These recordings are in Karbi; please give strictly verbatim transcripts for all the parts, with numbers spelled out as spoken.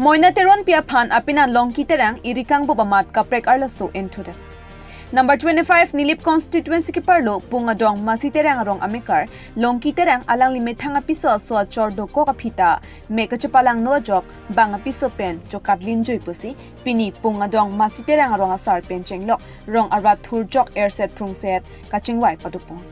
Moina Teronpi aphan apenan Longki Terang iri kangbup amat kaprek arloso enthudet. Number twenty-five Nilip constituency keparlo Pungadong Masi Terang arong amekar Longki Terang alangli methang apiso aso achor dokok aphi ta me kachepalangno ajok bang apiso pen chokatlinjoi pusi pini Pungadong Masi Terang arong asar pen chenglok rong arat thurjok erset phrungset kachingvai padopon.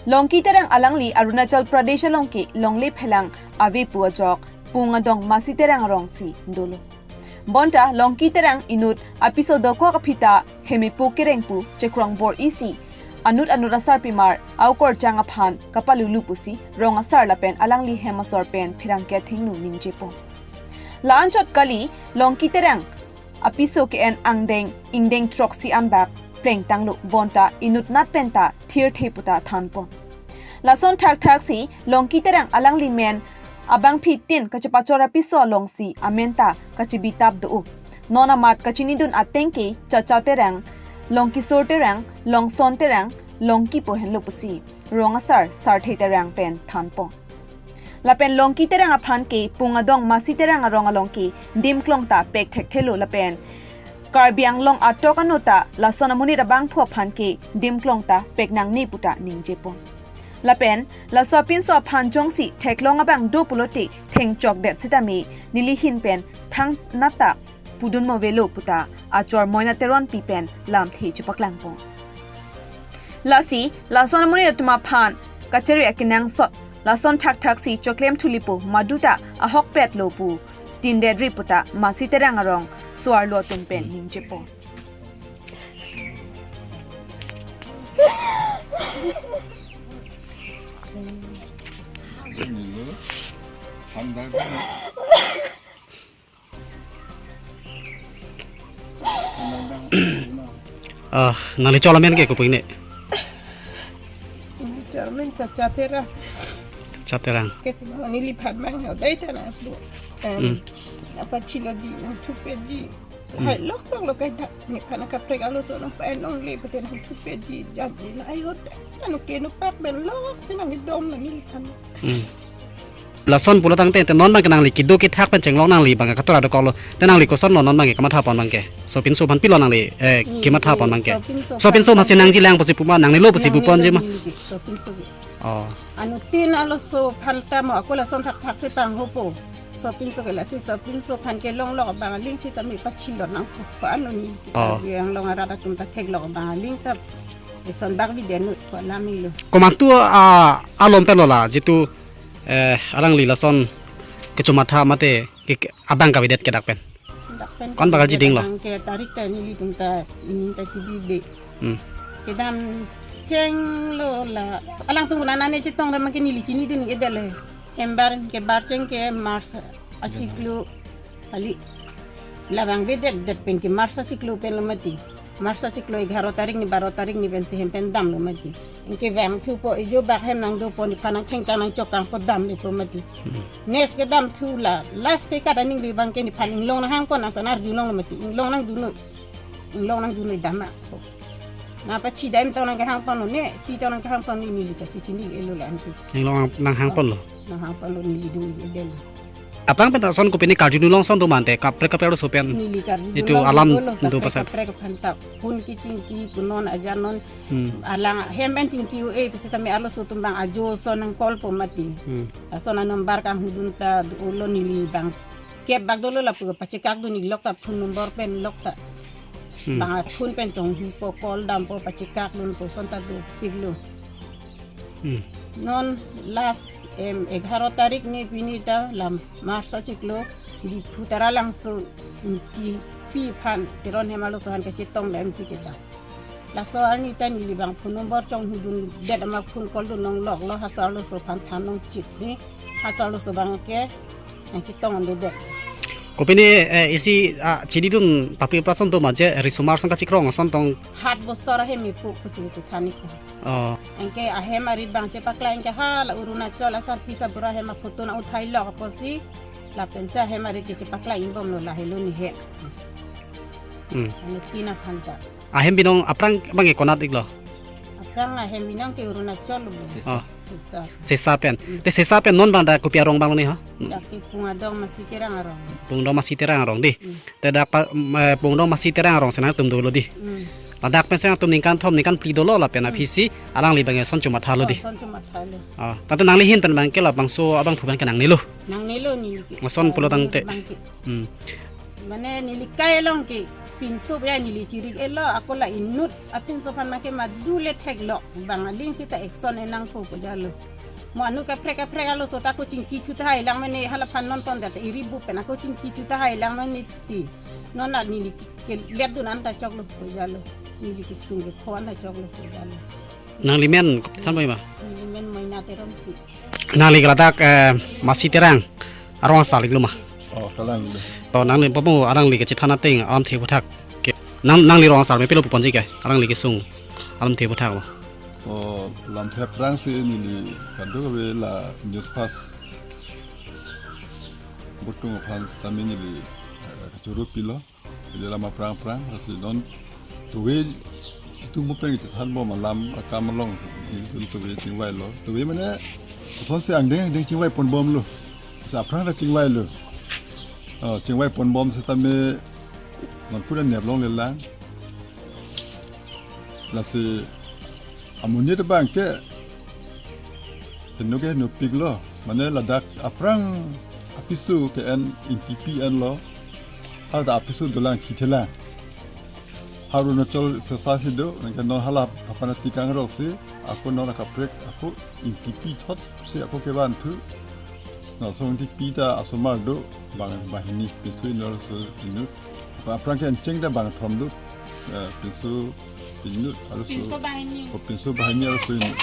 Longki Terang alangli Arunachal Pradesh along ke longle phelang ave pu ajok Pungadong Masi Terang arongsi dolo. Bonta Longki Terang inut apiso dokok aphi ta hem epo kereng pu chekrong bor-isi anut anut asarpimar aokorjang aphan kapalulu pusi rong asar lapen alangli hem asor pen pherangke thengno ningjepo. La-anchot kali Longki Terang apiso ke-en angdeng ingdeng throksi anbak plengtanglo bonta inutnat penta thirthe puta thanpon. Lason thakthaksi Longki Terang alangli men abangphi tin kachepachor apiso alongsi amen ta kachibitap do-o. Non amat kachinidun ateng ke Chacha Terang, Longkisor Terang, Longson Terang, Longki po henlo pusi rong asar Sarthe Terang pen thanpon. Lapen Longki Terang aphan ke Pungadong Masi Terang arong along ke dim klong ta pek thekthelo lapen Karbi Anglong atok ano ta lason amonit abangphu aphan ke dim klong ta pek nangne puta ningjepon. Lapen laso apinso aphan jongsi theklong abang do pulote thengchokdet sitame neli hin pen thangnat ta pudun mo avelo puta achor Moina Teronpi pen lamthe chepaklangpon. Lasi lason amonit atum aphan kachere akenangsot lason thakthaksi choklem thulipo maduta ahokpetlo pu tindedri puta Masi Terang arong so-arlo atum pen ningjepo. Ah, nangli cholamen ke kopi ne? Cholamen Chacha Terang. Chacha Terang. Ke cuma neliphan mang dai ta na bu. Hmm. Apa chilo ji nangthupe ji. Hmm. Hai lok lok lok kai ta. Nephan kaprek arloso nangpa-en longle pute nangthupe ji jat ji na ayo ta. Anu ke nupak ben lok si nangdom na neliphan. Hmm. Lason pulo tangte te non abang ke nangli kedo kethak pen chenglok nangli abang ke katora dokoklo. Te nangli kosonlo non abang ke kamathapon abang ke? Sopinso aphan pilo nangli, eh, kamathapon abang ke? Sopinso aphan masi nangjilang pusi puma nangnelo pusi pupon ji ma? Sopinso. Oh. Anuttin arloso aphan ta mo ako lason thakthaksi panghopo. Sopinso ke lasi sopinso aphan kelonglok abang aling sitame pachilon nangpo. Pa anu ni. Oh. Yang long arat atum ta theklok abang aling ta eson bak video nut ko alam ilo. Komantu a alom pelo la jitu, eh, alangli lason kechomatha mate ke, ke, abang kavedet ke dak pen? Dak pen kon bakal jiding lo? Abang ke tarik ta nelitum ta, ini ta chidide. Hmm. Kedam chenglo la. Alangtum nana ne chetong abang ke neli chinidun edel le. Hem bar kebar cheng ke March achiklo kali. Labang vedet det pen ke March achiklo pen lo mati. March achiklo egharo tarik ni baro tarik ni pensi hem pen damlo mati. Anke vangthupo ejo bak hem nangdopo nephan nangthengtang nangchokangpo damlepo mati. Hmm. Next kedamthu la last ke kada ningli abang ke nephan inglong nanghangpon nangta arjulonglo mati. Inglong nangdunoi. Inglong nangdunoi dam ako. Na pachidam tong nangkehangponlo ne, pi tong nangkehangponlo neli ta si chini elo la anke. Inglong nanghangponlo. Nanghangponlo neli dun edel. Aphrang pen ta ason kopine karjunulong ason do mante kaprek kaprek arloso pen. Neli karjunulong itu alam dolo, do kaprek, pasal. Kaprek aphan ta phone kechingki punon ajanon. Hmm. Alang hem pen chingki-o-e pusitame arloso atum abang ajo ason nang call po mati. Hmm. Ason anumber kanghudun ta dolo neli abang. Kep bak dolo lapu pachekak dun ik lok ta phone number pen lok ta. Hmm. Bang phone pen chonghupo call dampo pachekak dunpo ason ta dopiklo. Hmm. Non last em egharo tarik ni pini ta la March achiklo Diphu Taralangso Ingkipi aphan Teron hem arloso aphan kachetong le M C kedam. Laso arni ta neli abang phone number chonghudundet amat phone call dun longloklo, ha aso arloso aphan than longchik si ha aso arloso abang ke nangchetong andedet. Kopine, eh, isi, ah, chinidun papi prason do ma je risomar ason kachikrong ason tong. Hat bosor ahem epo pusi chethan ik. Oh. Anke ahem arit abang chepaklang ke hala Arunachal asarpi asarbura ahem aphoto nang uthailok apotsi lapensi ahem arit ke chepaklang ingbomlo lahelo ni he. Hmm. Anuttin aphan ta. Ahem binong aphrang abang ke konat iklo? Aphrang ahem binong ke Arunachal lo. Oh. Sesa. Sesa pen. Mm. Te Sesa pen non bang dak kopi arong bang lo ni ha? Dak ke Pungdong Masi Terang arong. Pungdong Masi Terang arong di. Mm. Te dak pa, mm, eh, Pungdong Masi Terang arong si nangtum dolo di. Mm. Ladak pen si nangtum ningkan thom ningkan phli dolo lapen Mm. aphi si alangli bang son chomatha lo di. Oh, son chomatha lo. Ah, tangte nangli ahin pen bang ke labangso abangphu pen ke nangnelo. Nangnelo neli ke. Lason pulo tangte. Bang ke. Hmm. Mane neli kai along ke pinso ya neli chirik-et lo, ako la inut apinso aphan make madu le theklong, bang aling seta action en nangpo ko jalo. Mo anut kaprek kaprek alo seta ako chingki chu tahai lang mane hala aphan non ton data iri bu pen ako chingki chu tahai lang mane ti. Non la neli ke let dun an ta choklo ko jalo. Neli kesung kepho an ta choklo ko jalo. Nangli men san boi ma? Neli men Moina Teronpi. Nangli ke ladak, eh, Masi Terang arong asar lo ma? Oh, kalang lo. To nangli pamu alangli kachethan ateng alamthe aphuthak ke. Nang, nangli rong asar me pilo puponji ke. Alangli kesung alamthe aphuthak lo. Oh, lamthe aphrang si neli kadokave la news pass botung aphan sitame neli, eh, kachoro pilo. Neli lam aphrang aphrang, lasi non tuve itum mo pen kachethan bom alam akam along, itum tuve chingvai lo. Tuve mane, son si angdeng angdeng chingvai pon bom lo. Sa aphrang ta chingvai lo. Oh, chingvai pon bom sitame, non pura nep longle lang. Lasi amonit abang ke heno ke henopik lo. Mane ladak aphrang apiso ke-en Ingtipi en lo. Hala apiso dolang kithelang. Ha Arunachal Sesa si do, nangke non hala aphan atikang rok si, ako non akaprek, ako Ingtipi thot si ako kevanthu. Laso Ingtipi ta asomar do, bang banghini, pinso inut arloso inut. Aphrang ke encheng ta bangthom do, eh, pinso inut arloso. Pinso banghini. Oh, pinso banghini arloso inut.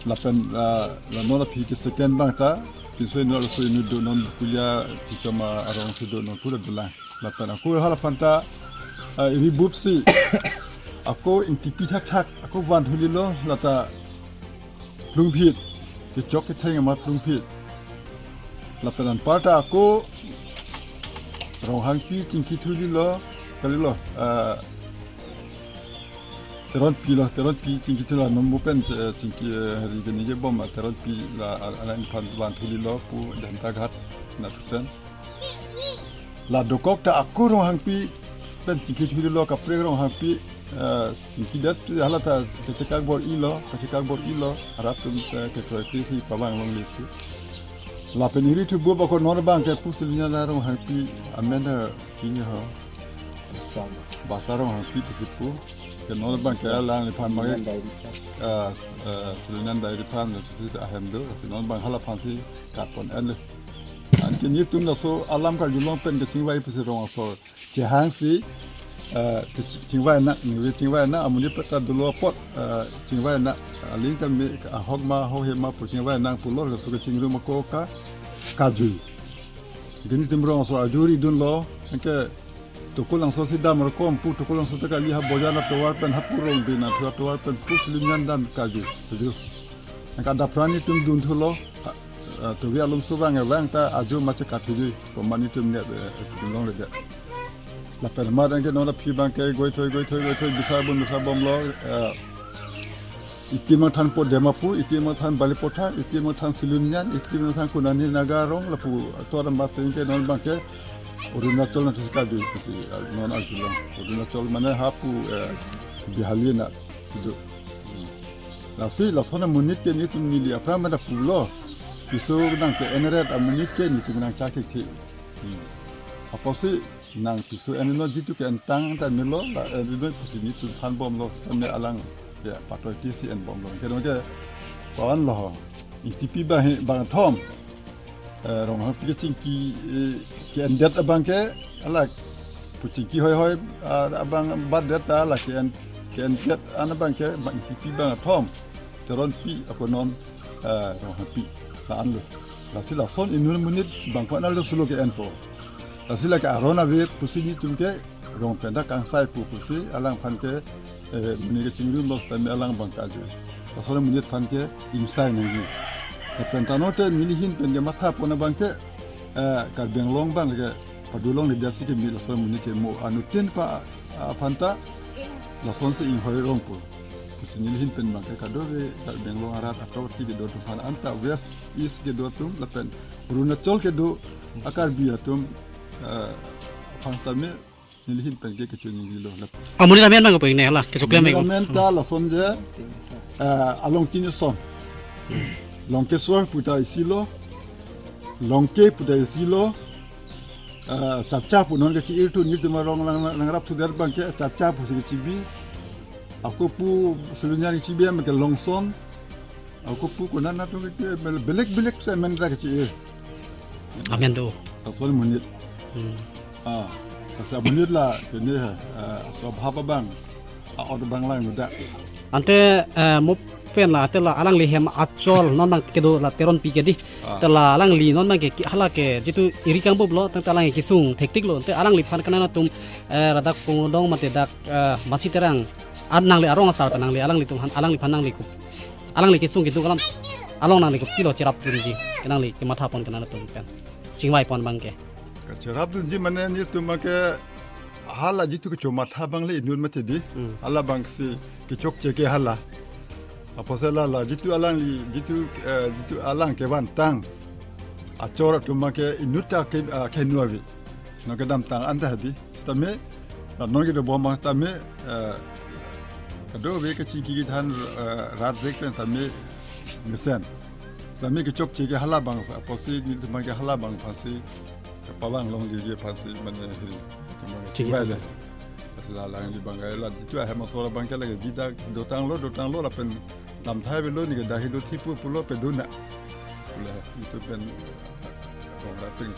Lapen, ah, la non aphi ke second bang ta, pinso inut arloso inut do non kulia kichoma arong si do non pura dolang. Lapen ako hala aphan ta, ah, iri bup si, ako Ingtipi thakthak, ako van thuli lo, lata plungphit, kechok ketheng amat plungphit. Lapen anpar ta ako Ronghangpi chingki thuli lo, kali lo, ah, Teronpi lo, Teronpi chingki thuli lo, non mo pen, eh, chingki, eh, hari gini je bom, ah, Teronpi la, ah, alang aphan van thuli lo, pu Janta Ghat nathu pen. La dokok ta ako Ronghangpi pen chingki thuli lo, kaprek Ronghangpi, eh, chingki det hala ta kachekak bor-i lo, kachekak bor-i lo, arap atum, eh, kekroi kri si pavang longle si. Lapen iri thu bup ako non abang ke pu Silonian Ronghangpi amen, eh, kini ho. Basa Ronghangpi pusi pu. Ke non abang ke alangliphan mage, eh, eh, Silonian Diary aphan pusi ahem do, si non abang hala aphan si kat pon en le. Anke netum laso alam karjulong pen kachingvai pusi rong asor chehang si, eh, kachingvai nang, ningve chingvai nang, amonit peta dolo apot, eh, chingvai nang, aling tame ahok ma, hohe ma pu chingvai nang pulo, laso kachingrum ako ka, kajui. Gini tim rong asor ajuri dunlo, anke Tukulangso si dam rokom pu, Tukulangso ta kali ha bojan atovar pen, ha pu Rongbin atovar pen pu Silonian dam kaju, kaju. Nangke adap ra netum dunthulo, ah, ah, tuvi alum subang evang ta aju mache kathuji, pemani tum net, eh, eh, tum longledet. Lapen mar anke non aphi abang ke goithoi, goithoi, goithoi, bisar bom, bisar bomlo, eh, Itim angthan po Dimapur, itim angthan Balipathar, itim angthan Silonian, itim angthan Kunani Naga arong, lapu ator amat sing ke non abang ke Arunachal nathu si kaju pusi, ah, non arjulong. Arunachal mane ha pu, eh, Bihali na si do. Lasi lason amonit ke netum neli aphrang mane pulo. Piso nang ke-en ret amonit ke netum nangchak thekthe. Hmm. Apotsi nang piso en-lo, jitu ke-entang ta melo, la en-lo pusi netum than bomlo, tame alang, ya, patoi T C en bomlo. Ke dong ke, kawan lo, Ingtipi bang, bangthom, eh, Ronghangpi kachingki, eh, ke-endet abang ke, alak, pu chingki hoi hoi, ah, abang batdet ta, la ke-en, ke-endet an abang ke, bang Ingtipi bangthom, Teronpi, ako non, eh, Ronghangpi, la-an lo. Lasi lason inut monit bang ko-an arlo sulo ke-enpo. Lasi lake aron ave pusi netum ke rong pen ta kangsai pu pusi alangphan ke, eh, monit kachingrum lo sitame alang abang kaju. Lason monit aphan ke ingsai nangji. Lapen tangte neli ahin pen ke matha pon abang ke, eh, Karbi Anglong abang ke padolongledet si keme lason monit ke mo anuttin pa aphan ta lasonsi inghoi rong pu. Si nelihin pen abang ke kadokave Karbi Anglong arat ator ti kedo atum aphan anta West East kedo atum lapen Arunachal kedo a-Karbi atum, eh, aphan sitame nelihin pen ke kecho ningjelo. Lap- Amonit amen abang ko pu ne hala kechoklem amen ko. Amen ta lason je, eh, along tin son. Lankeshwar pu ta isi lo, Lanke pu ta isi lo, eh, Chacha pu non kechi-ir thu, nelitum arong lang, lang, langrap thudet abang ke Chacha pusi kechibi. Ako pu Siloniar kechibi abang ke Longson. Ako pu konat atum ke bel-, belek belek si amen ta kechi-ir. Amen do. Lason amonit. Hmm. Ah, laso amonit la kene, eh, aswabhav abang, a-ot abang lang muda. Ante, eh, mo pen la, ante la alangli hem achol non abang kedo la Teronpi ke di. Ah. Te la alangli non abang ke ki-, hala ke jitu iri kangbup lo, tangte alangli kesung thektik lo, te alangliphan konat atum, eh, ladak Pungdong mate dak, eh, Masi Terang, an nangli arong asar pen nangli alanglitum aphan, alangliphan nangli ko, alangli kesung keduk alam along nangli kopilo cherapdunji, ke nangli kematha pon konat atum pen chingvai pon abang ke. Kacherapdunji mane nelitum abang ke hala jitu kecho matha abang le inut mati di. Hmm. Hala abang si kechokche ke hala. Apotsi la la jitu alangli, jitu, eh, jitu alang kevantang achor atum abang ke inut ta ke, ah, kehingno ave. Non kedamtang anta hadi. Sitame, la non kedobom abang sitame, eh, kadokave kachingki kethan, eh, rat rek pen sitame mesen. Sitame kechokche ke hala abang sa, apotsi nelitum abang ke hala abang aphansi, kapabang longleji aphansi mane hiri. Chingki chingvai le. Lasi la alangli abang ke la jitu ahem asor abang ke lake gida dotanglo, dotanglo lapen lamthai avelo, neke dak hido thipu pulo pedun na. Pule, itu pen, rong rating.